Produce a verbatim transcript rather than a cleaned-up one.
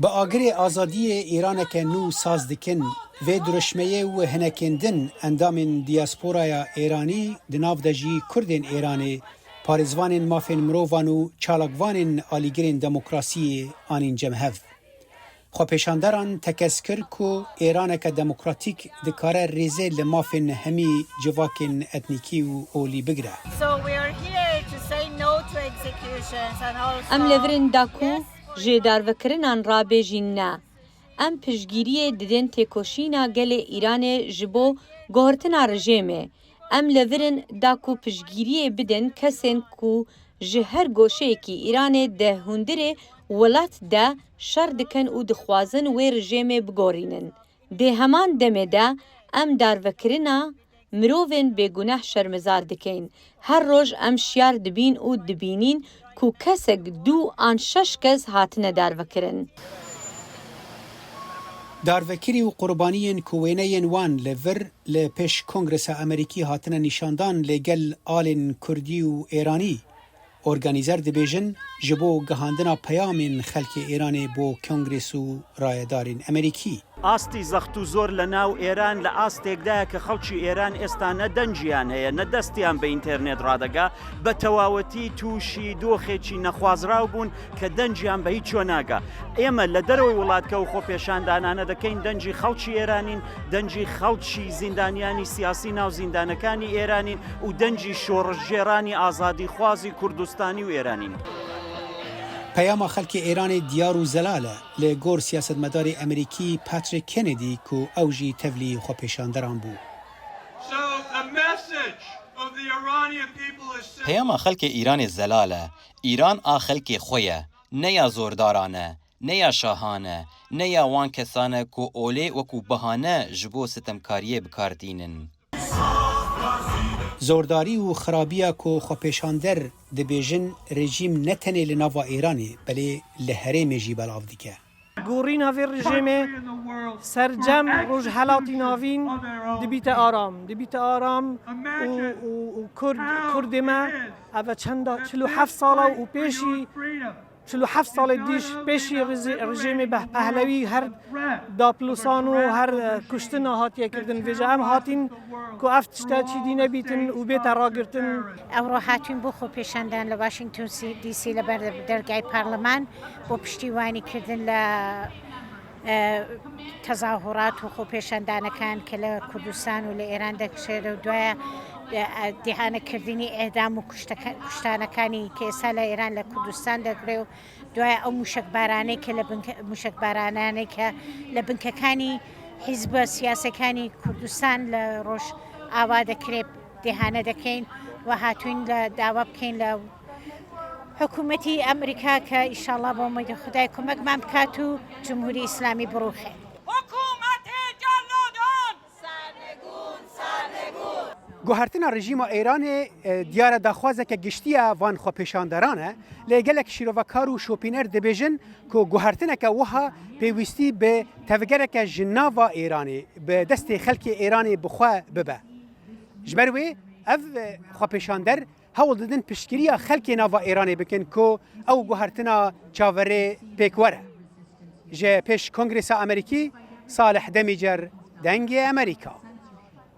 Bi agirê azadiyê Îraneke nû saz dikin. Vê dirûşmeyê û hinekên din endamên diyasporaya Êranî, di nav de jî Kurdên Êranê, parêzvanên mafên mirovan û çalakvanên alîgirên demokrasiyê anîn cem hev. Xwepêşanderan tekez kir ku Êraneke demokratîk dikare rêzê li mafên hemî civakên etnîkî û olî bigire. So we are here to say no to executions and also Em li vir in da ku ji darvekirinan rabêjîn ne. Em piştgiriyê didin têkoşîna gelê Îranê ji bo guhertina rejêmê. Em li vir in da ku piştgiriyê bidin kesên ku ji her goşeyekî Îranê di hundirê welat de şer dikin û dixwazin wê rejêmê bigorînin. Di heman demê de em darvekirina mirovên bêguneh şermezar dikeyn. Her roj em şiyar dibîn û dibînîn ku kesek du an şeş kes hatine darvekirin. Darvekirî û qurbaniyên ku wêneyên wan li vir li pêş Kongresa Amerîkî hatine nîşandan, lê gel alên Kurdî û Êranî. Organîzer dibêjin, ji bo gihandina peyamên xelkê Êranê bo Kongres û rayedarên Amerîkî. ئاستی زەخت و زۆر لە ناو ئێران لە ئاستێکدایە کە خەڵکی ئێران ئێستا نە دەنگیان هەیە، نە دەستیان بە ئینتەرنێت ڕادەگا، بە تەواوەتی تووشی دۆخێکی نەخوازراو بوون کە دەنگیان بە هیچ جۆ ناگا. ئێمە لە دەرەوەی وڵات کە و خۆپێشاندانانە دەکەین، دەنگی خەڵکی ئێرانین، دەنگی خەڵکی زیندانیانی سیاسی ناو زیندانەکانی ئێرانین و دەنگی شۆڕشگێڕانی ئازادیخوازی کوردستانی و ئێرانین. Peyama xelkê Êranê diyar û zelal e, li gor siyasetmedarê Amerîkî Patrick Kennedy ku ew jî tevlî xwepêşanderan bû. So the message of the Iranian people is simple. Peyama xelkê Îranê zelal e. Îran a xelkê xwe ye, ne ya zordaran e, ne ya şahan e, ne ya wan kesan e ku olê wekû bahane ji bo sitemkariyê bi kar tînin. Zordarî û xirabiya ku xwepêşander dibêjin rejîm ne tenê li nava Îranê, belê li herêmê jî belav dike. Gorîna vê rejêmê sercem Rojhelatî Navîn dibîte aram. Dibîte aram û, û, û Kurd, Kurdê me, ev e çenda, çil û heft sala û pêşî çil û heft salê dîş pêşî rejê-, rejêmê Beh-, Pehlewî her dapilosan û her, e, kuştina hatiye kirdin. Vêca em hatîn ku ev tişta çîdî nebîtin û bête ragirtin. ئەوڕۆ هاتوین بۆ خۆپێشاندان لە واشنگتن سی-، دی سی لە بەر دەرگای پارلمان بۆ پشتیوانی کردن لە، ئە، تەزاهورات و خۆپێشاندانەکان کە لە کوردستان و لە ئێران دەکشێت و دوایە، ئە، دیهانەکردنی ئێدام و کوشتەکە-، کوشتانەکانی کە ئێستا لە ئێران لە کوردستان دەکرێ و دوایە ئەو موشەکبارانەی کە لە بنکە-، موشەکبارانانەی کە لە بنکەکانی حیزبە سیاسەکانی کوردستان لە ڕۆژ ئاوا دەکرێت دێهانە دەکەین و هاتوین لە داوا بکەین لە حکوومەتی ئەمریکا کە ئیشاڵا بۆ مەدە خدای کۆمەکمان بکات و جمهوری ئیسلامی بڕوخێن. حکوومەتی جەلادان! Guhertina rejîma Êranê, e, diyare daxwazeke giştî ya van xwepêşanderan e, lê gelek şîrovekar û şopîner dibêjin ku guhertineke wiha pêwîstî bi tevgereke ji nava Êranê, bi destê xelkê Êranê bi xwe bibe. Ji ber wê ev, e, xwepêşander hewl didin piştgiriya xelkê nava Êranê bikin ku ew guhertina çaverê pêk were. Ji pêş Kongresa Amerîkî, Salih Demîcer, Dengê Amerîka.